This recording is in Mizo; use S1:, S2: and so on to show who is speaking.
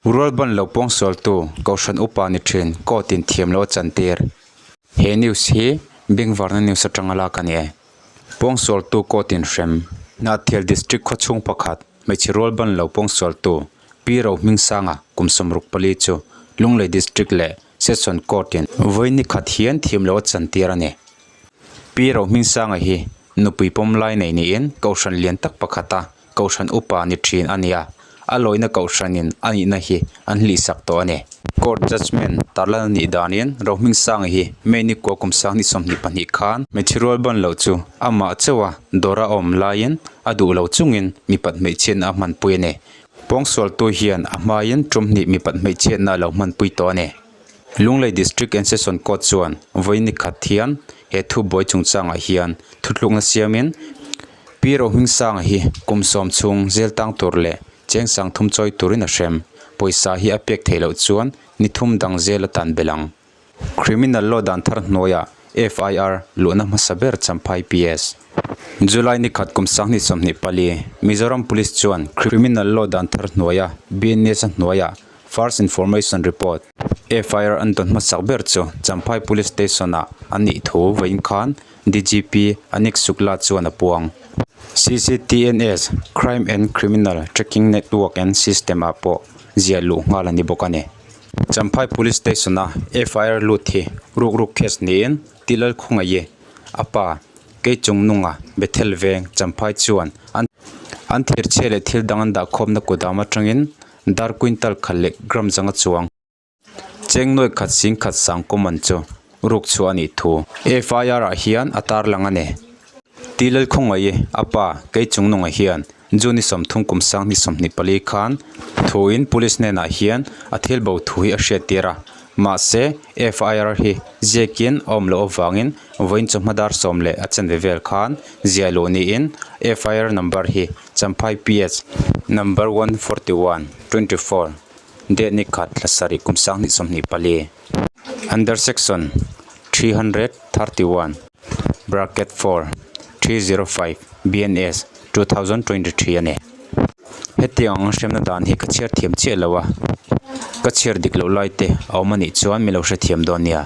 S1: Rualban lo pawngsualtu Kohhran Upa ni thin court in thiam lo a chantir. He news hi Bengvarna news atanga lak a ni e. Pawngsualtu court in hrem. Hnahthial District khawchhung pakhat hmeichhe rualban lo pawngsualtu Pi Rohmingsanga kum 64 chu Lunglei District leh Session Court in vawi ni khat hian thiam lo a chantir a ni. Pi Rohmingsanga hi nupui pawm lai nei niin Kohhran lian tak pakhata Kohhran upa ni thin a nia, a lawina kohhranin a nihna hi an hlihsak tawh a ni. Court judgement tarlan a nih danin Rohmingsanga hi May ni kua kum 2022 khan hmeichhe rual ban loh chu amah chauha dawr a awm laiin a duh lo chungin mipat hmeichhiatna a hmanpui a ni. Pawngsualtu hian a hmain tum hnih mipat hmeichhiatna a lo hmanpui tawh a ni. Lunglei District and Session Court chuan vawi ni khat hian he thubuai chungchangah hian thuthlukna siamin Pi Rohmingsanga hi kum sawm chhung zel tang tur leh cheng sang thum chawi turin a hrem. Pawisa hi a pek theih loh chuan ni thum dang zel a tan belh ang. Criminal Law dan thar hnuaiah FIR luhna hmasa ber Champhai PS. July ni khat kum 2024, Mizoram Police chuan Criminal Law dan thar hnuaia BNS a hnuaiah First Information Report, FIR, an dawn hmasak ber chu Champhai Police Station-ah a nih thu vawiin khan DGP Anik Shukla chuan a puang. CCTNS, Crime and Criminal Tracking Network and System ah pawh ziah luh nghal a ni bawk a ni. Champhai Police Station-a FIR lut hi rukruk case niin Tilal Khawngaihi a pa Keichung Nunga Bethel Veng Champhai chuan an an thirchhia leh thil dang an dahkhawmna kudam atangin dar quintal khat leh gram zanga chuang. Cheng nuai khat sing khat sang common chu ruk chhuah a nih thu FIR ah hian a tarlang a ni. Tilal khawngaih i a pa Keichung nunga hian June 30 kum 2024 khan thuin police hnenah hian a thil bo thu hi a hriattir a, mahse FIR hi ziakin a awm loh avangin vawiin chawhma dar sawm leh a chanve vel khan ziah luh niin FIR number hi Champhai PS number 141 24 Date ni khat thla sarih kum 2024 Under section 331 bracket 4 305 BNS 2023 a ni. Hetiang ang hremna dan hi ka chhiar thiam chiah lo a, ka chhiar dik loh lai te a awm a nih chuan min lo hrethiam dawn nia.